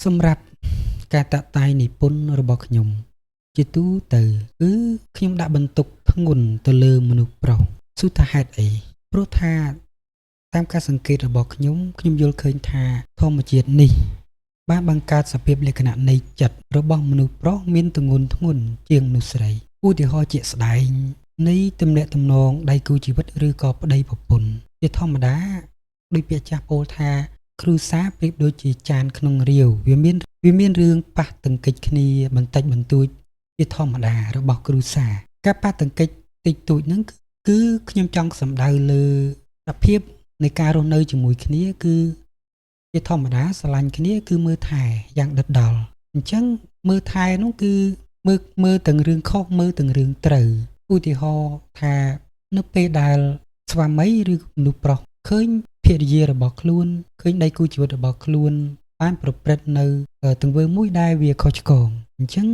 សម្រាប់ការតាក់តែងនិពន្ធរបស់ខ្ញុំ ជាទូទៅគឺខ្ញុំដាក់បន្ទុកធ្ងន់ទៅលើមនុស្សប្រុសសួរថាហេតុអីព្រោះថាតាមការសង្កេតរបស់ខ្ញុំខ្ញុំយល់ឃើញថាធម្មជាតិនេះបានបង្កើតសភាពលក្ខណៈនៃចិត្តរបស់មនុស្សប្រុសមានទម្ងន់ធ្ងន់ជាងមនុស្សស្រីឧទាហរណ៍ជាក់ស្ដែងនៃទំនាក់ទំនងដៃគូជីវិតឬក៏ប្តីប្រពន្ធជាធម្មតាដូចពាក្យចាស់ពោលថាគ្រួសារប្រៀបដូចជាចានក្នុងរាវវាមានរឿងប៉ះទង្គិចគ្នាបន្តិចបន្តួចជាធម្មតារបស់គ្រួសារការប៉ះទង្គិចតិចតួចហ្នឹងគឺខ្ញុំចង់សំដៅលើសភាពនៃការរស់នៅជាមួយគ្នាគឺជាធម្មតាស្រឡាញ់គ្នាគឺមើលថែយ៉ាងដិតដល់អញ្ចឹងមើលថែនោះគឺមើលមើលទាំងរឿងខុសមើលទាំងរឿងត្រូវឧទាហរណ៍ថានៅពេលដែលស្វាមីឬមនុស្សប្រុសឃើញភរិយារបស់ខ្លួនឃើញដៃគូជីវិតរបស់ខ្លួនបានប្រព្រឹត្តនៅទង្វើមួយដែលវាខុសឆ្គងអញ្ចឹង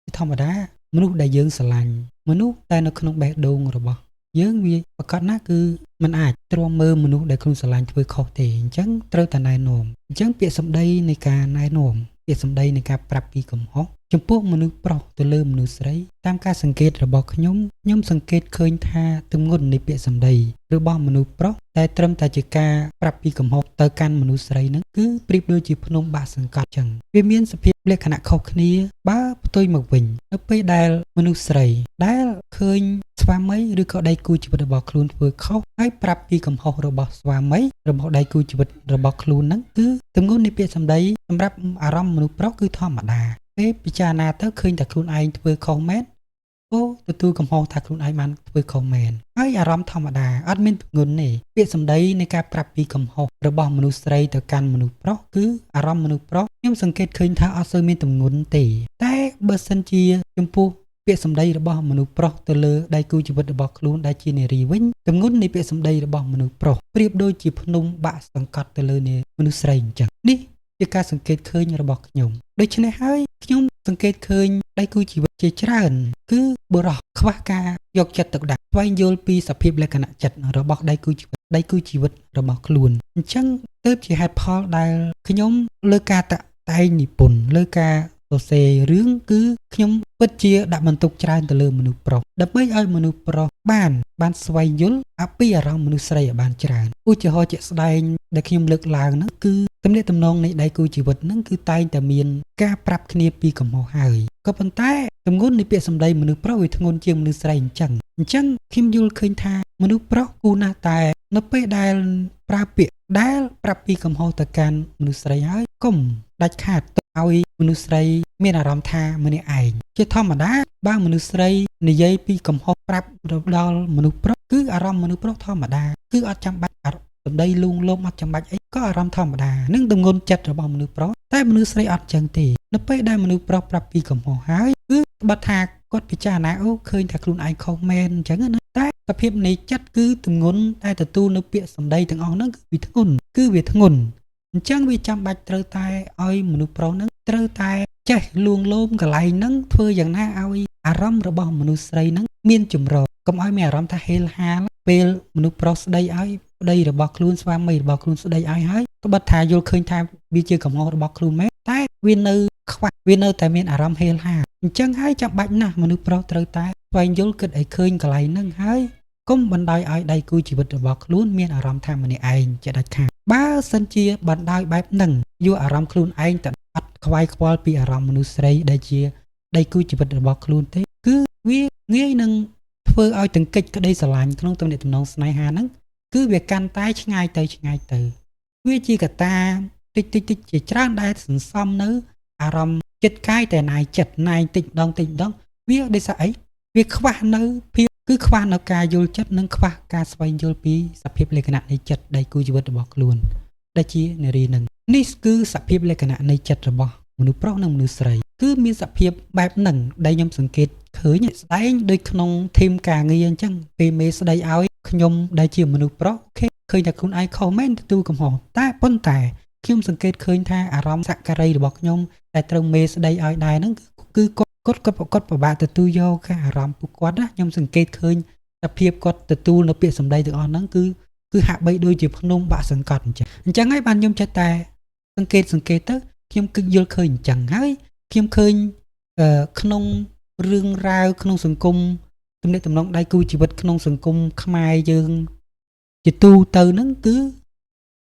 ជាធម្មតាមនុស្សដែលយើងស្រឡាញ់មនុស្សដែលនៅក្នុងបេះដូងរបស់យើងវាប្រកាសណាស់គឺมันអាចទ្រាំមើលមនុស្សដែលខ្លួនស្រឡាញ់ធ្វើខុសទេអញ្ចឹងត្រូវតែណែនាំអញ្ចឹងពាក្យសម្ដីនៃការណែនាំពាក្យសម្ដីនៃការប្រាប់ពីកំហុសចំពោះមនុស្សប្រុសទៅលើមនុស្សស្រីតាមការសង្កេតរបស់ខ្ញុំខ្ញុំសង្កេតឃើញថាទម្ងន់នៃពាក្យសម្ដីរបស់មនុស្សប្រុសតែត្រឹមតែជាការប្រាប់ពីកំហុសទៅកាន់មនុស្សស្រីហ្នឹងគឺប្រៀបដូចជាភ្នំបាក់សង្កត់ចឹងវាមានសភាពលក្ខណៈខុសគ្នាបើផ្ទុយមកវិញនៅពេលដែលមនុស្សស្រីដែលឃើញស្វាមីឬក៏ដៃគូជីវិតរបស់ខ្លួនធ្វើខុសហើយប្រាប់ពីកំហុសរបស់ស្វាមីរបស់ដៃគូជីវិតរបស់ខ្លួនហ្នឹងគឺទម្ងន់នៃពាក្យសម្ដីសម្រាប់អារម្មណ៍មនុស្សប្រុសគឺធម្មតាពេលពិចារណាទៅឃើញតែខ្លួនឯងធ្វើខុសមែនអូទទួលកំហុសថាខ្លួនឯងបានធ្វើខុសមែនហើយអារម្មណ៍ធម្មតាអត់មានទម្ងន់ទេពាក្យសម្ដីនៃការប្រាប់ពីកំហុសរបស់មនុស្សស្រីទៅកាន់មនុស្សប្រុសគឺអារម្មណ៍មនុស្សប្រុសខ្ញុំសង្កេតឃើញថាអត់សូវមានទម្ងន់ទេតែបើសិនជាចំពោះពាក្យសម្ដីរបស់មនុស្សប្រុសទៅលើដៃគូជីវិតរបស់ខ្លួនដែលជានារីវិញទម្ងន់នៃពាក្យសម្ដីរបស់មនុស្សប្រុសប្រៀបដូចជាភ្នំបាក់សង្កត់ទៅលើមនុស្សស្រីអញ្ចឹងនេះជាការសង្កេតឃើញរបស់ខ្ញុំដូច្នេះហើយខ្ញុំសង្កេតឃើញដៃគូជីវិតជាច្រើនគឺបុរសខ្វះការយកចិត្តទុកដាក់ស្វែងយល់ពីសភាពលក្ខណៈចិត្តរបស់ដៃគូជីវិតដៃគូជីវិតរបស់ខ្លួនអញ្ចឹងទើបជាហេតុផលដែលខ្ញុំលើការតាក់តែងនិពន្ធលើការសរសេររឿងគឺខ្ញុំពិតជាដាក់បន្ទុកច្រើនទៅលើមនុស្សប្រុសដើម្បីឲ្យមនុស្សប្រុសបានស្វែងយល់អំពីអារម្មណ៍មនុស្សស្រីឲ្យបានច្រើនឧទាហរណ៍ជាក់ស្ដែងដែលខ្ញុំលើកឡើងហ្នឹងគឺទំនាក់ទំនងនៃដៃគូជីវិតហ្នឹងគឺតែងតែមានការប្រាប់គ្នាពីកំហុសហើយក៏ប៉ុន្តែទម្ងន់នៃពាក្យសម្ដីមនុស្សប្រុសវាធ្ងន់ជាងមនុស្សស្រីអញ្ចឹងអញ្ចឹងខ្ញុំយល់ឃើញថាមនុស្សប្រុសគួរណាស់តែនៅពេលដែលប្រើពាក្យដែលប្រាប់ពីកំហុសទៅកាន់មនុស្សស្រីហើយកុំដាច់ខាតទុកឲ្យមនុស្សស្រីមានអារម្មណ៍ថាម្នាក់ឯងជាធម្មតាបើមនុស្សស្រីនិយាយពីកំហុសប្រាប់ដល់មនុស្សប្រុសគឺអារម្មណ៍មនុស្សប្រុសធម្មតាគឺអត់ចាំបាច់សម្ដីលួងលោមអត់ចាំបាច់អីក៏អារម្មណ៍ធម្មតានឹងទម្ងន់ចិត្តរបស់មនុស្សប្រុសតែមនុស្សស្រីអត់ចឹងទេនៅពេលដែលមនុស្សប្រុសប្រាប់ពីកំហុសហើយគឺបើថាគាត់ពិចារណាអូឃើញថាខ្លួនឯងខុសមែនអញ្ចឹងណាតែសភាពនៃចិត្តគឺទម្ងន់តែទទួលនៅពាក្យសម្ដីទាំងអស់ហ្នឹងគឺវាធ្ងន់គឺវាធ្ងន់អញ្ចឹងវាចាំបាច់ត្រូវតែឲ្យមនុស្សប្រុសហ្នឹងត្រូវតែចេះលួងលោមកន្លែងហ្នឹងធ្វើយ៉ាងណាឲ្យអារម្មណ៍របស់មនុស្សស្រីហ្នឹងមានចម្រោកុំឲ្យមានអារម្មណ៍ថាហេលហាលពេលមនុស្សប្រុសស្ដីឲ្យប្តីរបស់ខ្លួនស្វាមីរបស់ខ្លួនស្ដីឲ្យហើយត្បិតថាយល់ឃើញថាវាជាកំហុសរបស់ខ្លួនមែនតែវានៅខ្វះវានៅតែមានអារម្មណ៍ហេលហាលអញ្ចឹងហើយចាំបាច់ណាស់មនុស្សប្រុសត្រូវតែស្វែងយល់គិតឲ្យឃើញកន្លែងហ្នឹងហើយកុំបណ្ដោយឲ្យដៃគូជីវិតរបស់ខ្លួនមានអារម្មណ៍ថាម្នាក់ឯងជាដាច់ខាតបើសិនជាបណ្ដោយបែបហ្នឹងយកអារម្មណ៍ខ្លួនឯងទៅអត់ខ្វាយខ្វល់ពីអារម្មណ៍មនុស្សស្រីដែលជាដៃគូជីវិតរបស់ខ្លួនទេគឺវាងាយនឹងធ្វើឲ្យទង្គិចក្តីស្រឡាញ់ក្នុងទំនាក់ទំនងស្នេហាហ្នឹងគឺវាកាន់តែឆ្ងាយទៅឆ្ងាយទៅវាជាកត្តាតិចតិចតិចជាច្រើនដែលសន្សំនៅអារម្មណ៍ចិត្តកាយតែណាយចិត្តណាយតិចម្ដងតិចម្ដងវាដោយសារអីវាខ្វះនៅភាពគឺខ្វះនៅការយល់ចិត្តនិងខ្វះការស្វែងយល់ពីសភាពលក្ខណៈនៃចិត្តដៃគូជីវិតរបស់ខ្លួនដែលជានារីនឹងនេះគឺសភាពលក្ខណៈនៃចិត្តរបស់មនុស្សប្រុសនិងមនុស្សស្រីគឺមានសភាពបែបហ្នឹងដែលខ្ញុំសង្កេតឃើញស្ដែងដូចក្នុង team ការងារអញ្ចឹងពេលមេស្ដីឲ្យខ្ញុំដែលជាមនុស្សប្រុសអូខេឃើញតែខ្លួនឯងខុសមែនទទួលកំហុសតែប៉ុន្តែខ្ញុំសង្កេតឃើញថាអារម្មណ៍សក្ការីរបស់ខ្ញុំដែលត្រូវមេស្ដីឲ្យដែរហ្នឹងគឺគាត់គាត់គាត់គាត់ពិបាកទទួលយកការអារម្មណ៍ពួកគាត់ណាខ្ញុំសង្កេតឃើញសភាពគាត់ទទួលនៅពាក្យសម្ដីទាំងអស់ហ្នឹងគឺគឺហាក់បីដូចជាភ្នំបាក់សង្កត់អញ្ចឹងអញ្ចឹងហើយបានខ្ញុំចេះតែសង្កេតសង្កេតទៅ ខ្ញុំគឺយល់ឃើញអញ្ចឹងហើយខ្ញុំឃើញក្នុងរឿងរ៉ាវក្នុងសង្គមទំនាក់ទំនងដៃគូជីវិតក្នុងសង្គមខ្មែរយើងជាទូទៅហ្នឹងគឺ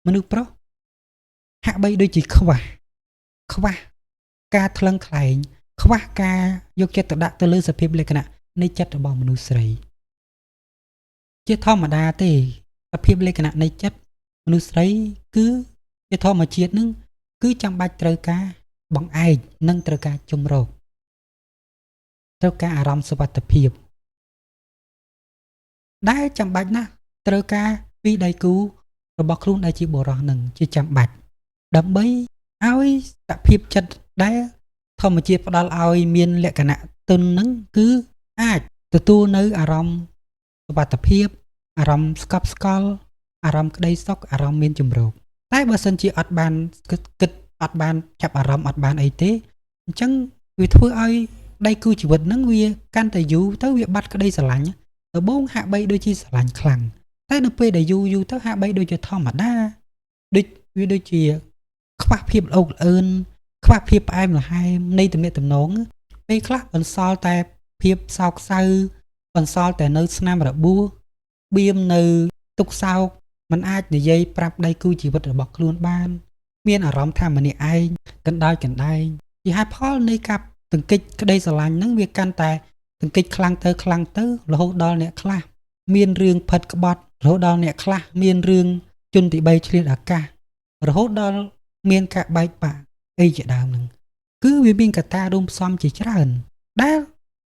មនុស្សប្រុសហាក់បីដូចជាខ្វះការថ្លឹងថ្លែងខ្វះការយកចិត្តទុកដាក់ទៅលើសភាពលក្ខណៈនៃចិត្តរបស់មនុស្សស្រីជាធម្មតាទេសភាពលក្ខណៈនៃចិត្តមនុស្សស្រីគឺជាធម្មជាតិនឹងគឺចាំបាច់ត្រូវការបង្អែកនិងត្រូវការជំរកត្រូវការអារម្មណ៍សុវត្ថិភាពដែលចាំបាច់ណាស់ត្រូវការពីដៃគូរបស់ខ្លួនដែលជាបុរសនឹងជាចាំបាច់ដើម្បីឲ្យសភាពចិត្តដែលធម្មជាតិផ្ដល់ឲ្យមានលក្ខណៈទន់នឹងគឺអាចទទួលនៅអារម្មណ៍សុវត្ថិភាពអារម្មណ៍ស្កប់ស្កល់អារម្មណ៍ក្តីសុខអារម្មណ៍មានជំរកតែបើសិនជាអត់បានគិតអត់បានចាប់អារម្មណ៍អត់បានអីទេអញ្ចឹងវាធ្វើឲ្យដៃគូជីវិតនឹងវាកាន់តែយូរទៅវាបាត់ក្តីស្រឡាញ់ដំបូងហាក់បីដូចជាស្រឡាញ់ខ្លាំងតែនៅពេលដែលយូរយូរទៅហាក់បីដូចជាធម្មតាដូចវាដូចជាខ្វះភាពល្អល្អឿនខ្វះភាពផ្អែមល្ហែមនៃទំនាក់ទំនងពេលខ្លះបន្សល់តែភាពសោកសៅបន្សល់តែនៅស្នាមរបួសបៀមនៅទុកសោកมันអាចនិយាយប្រាប់ដៃគូជីវិតរបស់ខ្លួនបានមានអារម្មណ៍ថាម្នាក់ឯងកណ្ដោចកណ្ដែងជាហេតុផលនៃការទង្គិចក្តីស្រឡាញ់ហ្នឹងវាកាន់តែទង្គិចខ្លាំងទៅខ្លាំងទៅរហូតដល់អ្នកខ្លះមានរឿងផិតក្បត់រហូតដល់អ្នកខ្លះមានរឿងជនទី3ឆ្លៀតឱកាសរហូតដល់មានការបែកបាក់អីជាដើមហ្នឹងគឺវាមានកត្តារួមផ្សំជាច្រើនដែល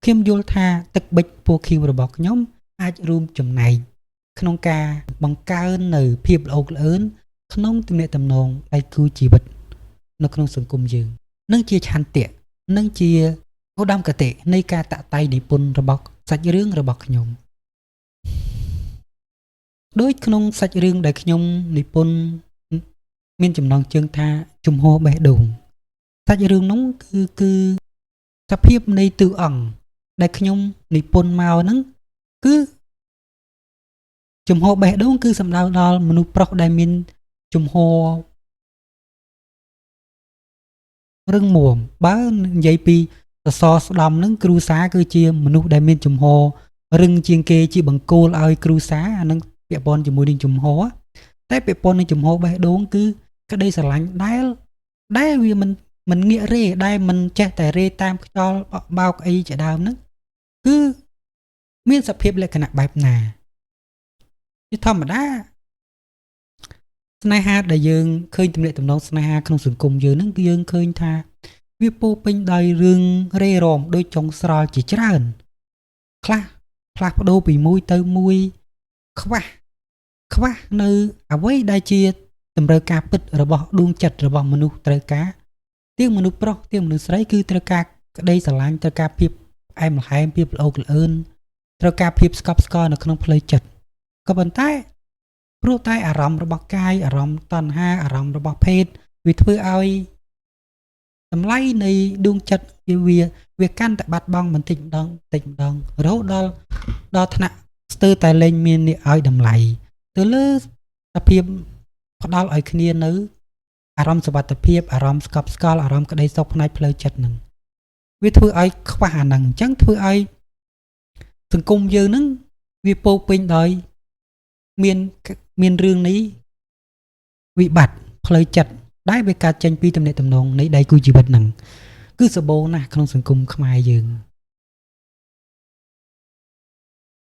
ខ្ញុំយល់ថាទឹកប៊ិចពណ៌ខៀវរបស់ខ្ញុំអាចរួមចំណែកក្នុងការបង្កើននៅភាពល្អល្អឿនក្នុងទំនាក់ទំនងដៃគូជីវិតនៅក្នុងសង្គមយើងនឹងជាឆន្ទៈនិងជាឧត្តមគតិនៃការតាក់តែងនិពន្ធរបស់សាច់រឿងរបស់ខ្ញុំដូចក្នុងសាច់រឿងដែលខ្ញុំនិពន្ធមានចំណងជើងថាជំហរបេះដូងសាច់រឿងនោះគឺសភាពនៃតួអង្គដែលខ្ញុំនិពន្ធមកហ្នឹងគឺជំហរបេះដូងគឺសំដៅដល់មនុស្សប្រុសដែលមានជំហររឹងមាំបើនិយាយពីសសរស្ដំហ្នឹងគ្រូសាគឺជាមនុស្សដែលមានជំហររឹងជាងគេជាបង្គោលឲ្យគ្រូសាអាហ្នឹងពាក់ព័ន្ធជាមួយនឹងជំហរតែពាក់ព័ន្ធនឹងជំហរបេះដូងគឺក្តីស្រឡាញ់ដែលវាមិនងាករេដែលមិនចេះតែរេតាមខ្យល់បក់បោកអីជាដើមហ្នឹងគឺមានសភាពលក្ខណៈបែបណាជាធម្មតាស្នេហាដែលយើងឃើញទំនាក់ទំនងស្នេហាក្នុងសង្គមយើងហ្នឹងគឺយើងឃើញថាវាពោពេញដោយរឿងរេរមដូចចុងស្រល់ជាច្រើនខ្លះផ្លាស់ប្ដូរពីមួយទៅមួយខ្វះនៅអ្វីដែលជាតម្រូវការពិតរបស់ដួងចិត្តរបស់មនុស្សត្រូវការទាំងមនុស្សប្រុសទាំងមនុស្សស្រីគឺត្រូវការក្តីស្រឡាញ់ត្រូវការភាពផ្អែមល្ហែមភាពល្អល្អឿនត្រូវការភាពស្កប់ស្កល់នៅក្នុងផ្លូវចិត្តក៏ប៉ុន្តែព្រោះតែអារម្មណ៍របស់កាយអារម្មណ៍តណ្ហាអារម្មណ៍របស់ភេទវាធ្វើឲ្យតម្លៃនៃដួងចិត្តវាកាន់តែបាត់បង់បន្តិចម្ដងបន្តិចម្ដងរហូតដល់ថ្នាក់ស្ទើរតែលែងមានអ្នកឲ្យតម្លៃទៅលើសភាពផ្ដល់ឲ្យគ្នានៅអារម្មណ៍សុវត្ថិភាពអារម្មណ៍ស្កប់ស្កល់អារម្មណ៍ក្តីសុខផ្នែកផ្លូវចិត្តហ្នឹងវាធ្វើឲ្យខ្វះអាហ្នឹងអញ្ចឹងធ្វើឲ្យសង្គមយើងហ្នឹងវាពោពេញដោយមានរឿងនេះវិបត្តិផ្លូវចិត្តដែលវាកើតចេញពីទំនាក់ទំនងនៃដៃគូជីវិតហ្នឹងគឺសម្បូរណាស់ក្នុងសង្គមខ្មែរយើង